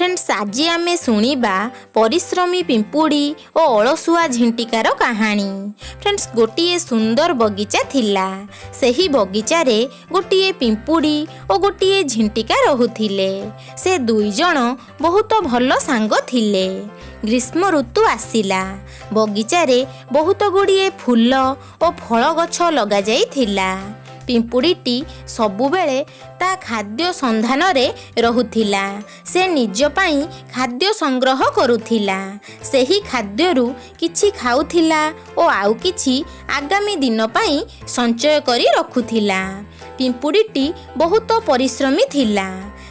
Friends, ଆଜି ଆମେ ଶୁଣିବା ପରିଶ୍ରମୀ ପିମ୍ପୁଡ଼ି ଓ ଅଳସୁଆ ଝିଣ୍ଟିକାର କାହାଣୀ। ଫ୍ରେଣ୍ଡସ୍, ଗୋଟିଏ ସୁନ୍ଦର ବଗିଚା ଥିଲା। ସେହି ବଗିଚାରେ ଗୋଟିଏ ପିମ୍ପୁଡ଼ି ଓ ଗୋଟିଏ ଝିଣ୍ଟିକା ରହୁଥିଲେ। ସେ ଦୁଇ ଜଣ ବହୁତ ଭଲ ସାଙ୍ଗ ଥିଲେ। ଗ୍ରୀଷ୍ମ ଋତୁ ଆସିଲା। ବଗିଚାରେ ବହୁତ ଗୁଡ଼ିଏ ଫୁଲ ଓ ଫଳ ଗଛ ଲଗାଯାଇଥିଲା। ପିମ୍ପୁଡ଼ିଟି ସବୁବେଳେ ତା ଖାଦ୍ୟ ସନ୍ଧାନରେ ରହୁଥିଲା। ସେ ନିଜ ପାଇଁ ଖାଦ୍ୟ ସଂଗ୍ରହ କରୁଥିଲା। ସେହି ଖାଦ୍ୟରୁ କିଛି ଖାଉଥିଲା ଓ ଆଉ କିଛି ଆଗାମୀ ଦିନ ପାଇଁ ସଞ୍ଚୟ କରି ରଖୁଥିଲା। ପିମ୍ପୁଡ଼ିଟି ବହୁତ ପରିଶ୍ରମୀ ଥିଲା।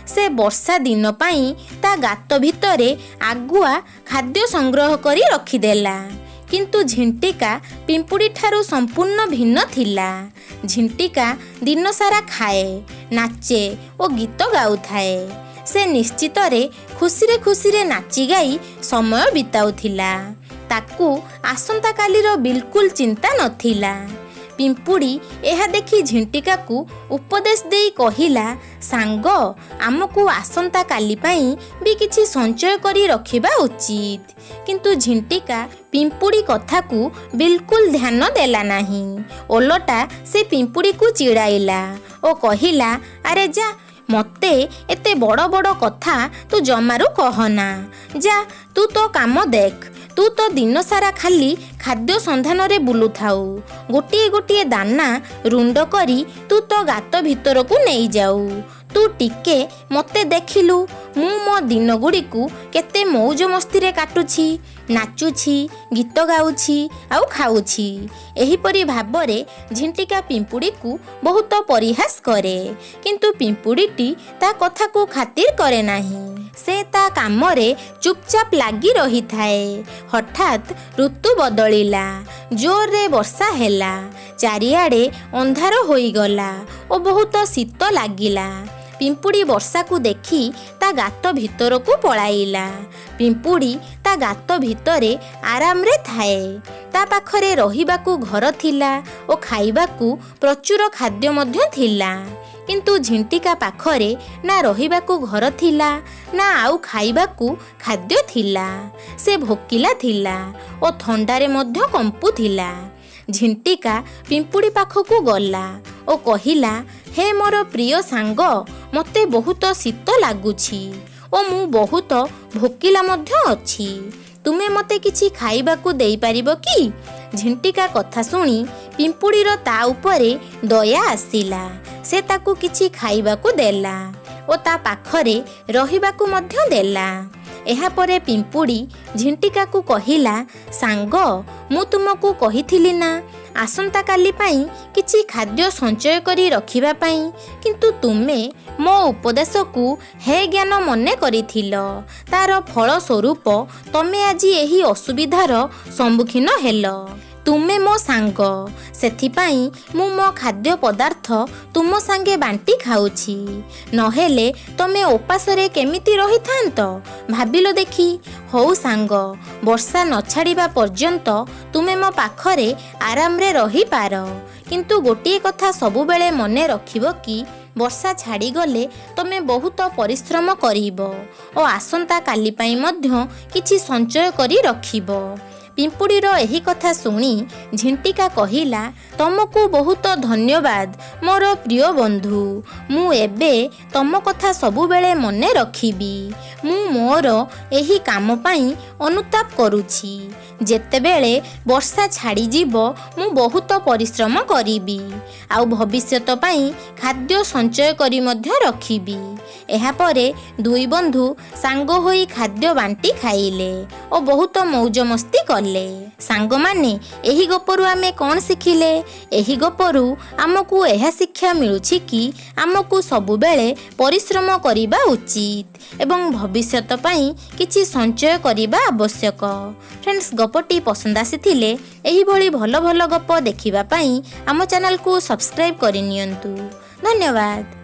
ସେ ବର୍ଷା ଦିନ ପାଇଁ ତା ଗାତ ଭିତରେ ଆଗୁଆ ଖାଦ୍ୟ ସଂଗ୍ରହ କରି ରଖିଦେଲା। କିନ୍ତୁ ଝିଣ୍ଟିକା ପିମ୍ପୁଡ଼ି ଠାରୁ ସମ୍ପୂର୍ଣ୍ଣ ଭିନ୍ନ ଥିଲା। ଝିଣ୍ଟିକା ଦିନସାରା ଖାଏ, ନାଚେ ଓ ଗୀତ ଗାଉଥାଏ। ସେ ନିଶ୍ଚିତରେ ଖୁସିରେ ଖୁସିରେ ନାଚି ଗାଇ ସମୟ ବିତାଉଥିଲା। ତାକୁ ଆସନ୍ତାକାଲିର ବିଲକୁଲ ଚିନ୍ତା ନଥିଲା। ପିମ୍ପୁଡ଼ି ଏହା ଦେଖି ଝିଣ୍ଟିକାକୁ ଉପଦେଶ ଦେଇ କହିଲା, "ସାଙ୍ଗ, ଆମକୁ ଆସନ୍ତାକାଲି ପାଇଁ ବି କିଛି ସଞ୍ଚୟ କରି ରଖିବା ଉଚିତ।" କିନ୍ତୁ ଝିଣ୍ଟିକା ପିମ୍ପୁଡ଼ି କଥାକୁ ବିଲକୁଲ ଧ୍ୟାନ ଦେଲା ନାହିଁ। ଓଲଟା ସେ ପିମ୍ପୁଡ଼ିକୁ ଚିଡ଼ାଇଲା ଓ କହିଲା, "ଆରେ ଯା, ମୋତେ ଏତେ ବଡ଼ ବଡ଼ କଥା ତୁ ଜମାରୁ କହନା। ଯା, ତୁ ତୋ କାମ ଦେଖ। ତୁ ତ ଦିନସାରା ଖାଲି ଖାଦ୍ୟ ସନ୍ଧାନରେ ବୁଲୁଥାଉ। ଗୋଟିଏ ଗୋଟିଏ ଦାନା ରୁଣ୍ଡ କରି ତୁ ତୋ ଗାତ ଭିତରକୁ ନେଇଯାଉ। ତୁ ଟିକେ ମୋତେ ଦେଖିଲୁ, ମୁଁ ମୋ ଦିନଗୁଡ଼ିକୁ କେତେ ମଉଜ ମସ୍ତିରେ କାଟୁଛି, ନାଚୁଛି, ଗୀତ ଗାଉଛି ଆଉ ଖାଉଛି।" ଏହିପରି ଭାବରେ ଝିଣ୍ଟିକା ପିମ୍ପୁଡ଼ିକୁ ବହୁତ ପରିହାସ କରେ। କିନ୍ତୁ ପିମ୍ପୁଡ଼ିଟି ତା କଥାକୁ ଖାତିର କରେ ନାହିଁ। ସେ ତା କାମରେ ଚୁପଚାପ ଲାଗି ରହିଥାଏ। ହଠାତ୍ ଋତୁ ବଦଳିଲା। ଜୋରରେ ବର୍ଷା ହେଲା। ଚାରିଆଡ଼େ ଅନ୍ଧାର ହୋଇଗଲା ଓ ବହୁତ ଶୀତ ଲାଗିଲା। ପିମ୍ପୁଡ଼ି ବର୍ଷାକୁ ଦେଖି ତା ଗାତ ଭିତରକୁ ପଳାଇଲା। ପିମ୍ପୁଡ଼ି ତା ଗାତ ଭିତରେ ଆରାମରେ ଥାଏ। ତା ପାଖରେ ରହିବାକୁ ଘର ଥିଲା ଓ ଖାଇବାକୁ ପ୍ରଚୁର ଖାଦ୍ୟ ମଧ୍ୟ ଥିଲା। କିନ୍ତୁ ଝିଣ୍ଟିକା ପାଖରେ ନା ରହିବାକୁ ଘର ଥିଲା, ନା ଆଉ ଖାଇବାକୁ ଖାଦ୍ୟ ଥିଲା। ସେ ଭୋକିଲା ଥିଲା ଓ ଥଣ୍ଡାରେ ମଧ୍ୟ କମ୍ପୁଥିଲା। ଝିଣ୍ଟିକା ପିମ୍ପୁଡ଼ି ପାଖକୁ ଗଲା ଓ କହିଲା, "ହେ ମୋର ପ୍ରିୟ ସାଙ୍ଗ, ମୋତେ ବହୁତ ଶୀତ ଲାଗୁଛି ଓ ମୁଁ ବହୁତ ଭୋକିଲା ମଧ୍ୟ ଅଛି। ତୁମେ ମୋତେ କିଛି ଖାଇବାକୁ ଦେଇପାରିବ କି?" ଝିଣ୍ଟିକା କଥା ଶୁଣି ପିମ୍ପୁଡ଼ିର ତା ଉପରେ ଦୟା ଆସିଲା। ସେ ତାକୁ କିଛି ଖାଇବାକୁ ଦେଲା ଓ ତା ପାଖରେ ରହିବାକୁ ମଧ୍ୟ ଦେଲା। ଏହାପରେ ପିମ୍ପୁଡ଼ି ଝିଣ୍ଟିକାକୁ କହିଲା, "ସାଙ୍ଗ, ମୁଁ ତୁମକୁ କହିଥିଲି ନା ଆସନ୍ତାକାଲି ପାଇଁ କିଛି ଖାଦ୍ୟ ସଞ୍ଚୟ କରି ରଖିବା ପାଇଁ? କିନ୍ତୁ ତୁମେ ମୋ ଉପଦେଶକୁ ହେୟଜ୍ଞାନ ମନେ କରିଥିଲ। ତାର ଫଳ ସ୍ୱରୂପ ତମେ ଆଜି ଏହି ଅସୁବିଧାର ସମ୍ମୁଖୀନ ହେଲ। ତୁମେ ମୋ ସାଙ୍ଗ, ସେଥିପାଇଁ ମୁଁ ମୋ ଖାଦ୍ୟ ପଦାର୍ଥ ତୁମ ସାଙ୍ଗେ ବାଣ୍ଟି ଖାଉଛି। ନହେଲେ ତମେ ଓପାସରେ କେମିତି ରହିଥାନ୍ତ, ଭାବିଲ ଦେଖି? ହଉ ସାଙ୍ଗ, ବର୍ଷା ନ ଛାଡ଼ିବା ପର୍ଯ୍ୟନ୍ତ ତୁମେ ମୋ ପାଖରେ ଆରାମରେ ରହିପାର। କିନ୍ତୁ ଗୋଟିଏ କଥା ସବୁବେଳେ ମନେ ରଖିବ କି ବର୍ଷା ଛାଡ଼ିଗଲେ ତମେ ବହୁତ ପରିଶ୍ରମ କରିବ ଓ ଆସନ୍ତା କାଲି ପାଇଁ ମଧ୍ୟ କିଛି ସଞ୍ଚୟ କରି ରଖିବ।" ପିମ୍ପୁଡ଼ିର ଏହି କଥା ଶୁଣି ଝିଣ୍ଟିକା କହିଲା, "ତମକୁ ବହୁତ ଧନ୍ୟବାଦ, ମୋର ପ୍ରିୟ ବନ୍ଧୁ। ମୁଁ ଏବେ ତମ କଥା ସବୁବେଳେ ମନେ ରଖିବି। ମୁଁ ମୋର ଏହି କାମ ପାଇଁ ଅନୁତାପ କରୁଛି। ଯେତେବେଳେ ବର୍ଷା ଛାଡ଼ିଯିବ, ମୁଁ ବହୁତ ପରିଶ୍ରମ କରିବି ଆଉ ଭବିଷ୍ୟତ ପାଇଁ ଖାଦ୍ୟ ସଞ୍ଚୟ କରି ମଧ୍ୟ ରଖିବି।" ଏହାପରେ ଦୁଇ ବନ୍ଧୁ ସାଙ୍ଗ ହୋଇ ଖାଦ୍ୟ ବାଣ୍ଟି ଖାଇଲେ ଓ ବହୁତ ମଉଜ ମସ୍ତି କଲେ। ସାଙ୍ଗମାନେ, ଏହି ଗପରୁ ଆମେ କ'ଣ ଶିଖିଲେ? ଏହି ଗପରୁ ଆମକୁ ଏହା ଶିକ୍ଷା ମିଳୁଛି କି ଆମକୁ ସବୁବେଳେ ପରିଶ୍ରମ କରିବା ଉଚିତ ଏବଂ ଭବିଷ୍ୟତ ପାଇଁ କିଛି ସଞ୍ଚୟ କରିବା ଆବଶ୍ୟକ। ଫ୍ରେଣ୍ଡସ୍, ଗପଟି ପସନ୍ଦ ଆସିଥିଲେ ଏହିଭଳି ଭଲ ଭଲ ଗପ ଦେଖିବା ପାଇଁ ଆମ ଚ୍ୟାନେଲକୁ ସବସ୍କ୍ରାଇବ୍ କରିନିଅନ୍ତୁ। ଧନ୍ୟବାଦ।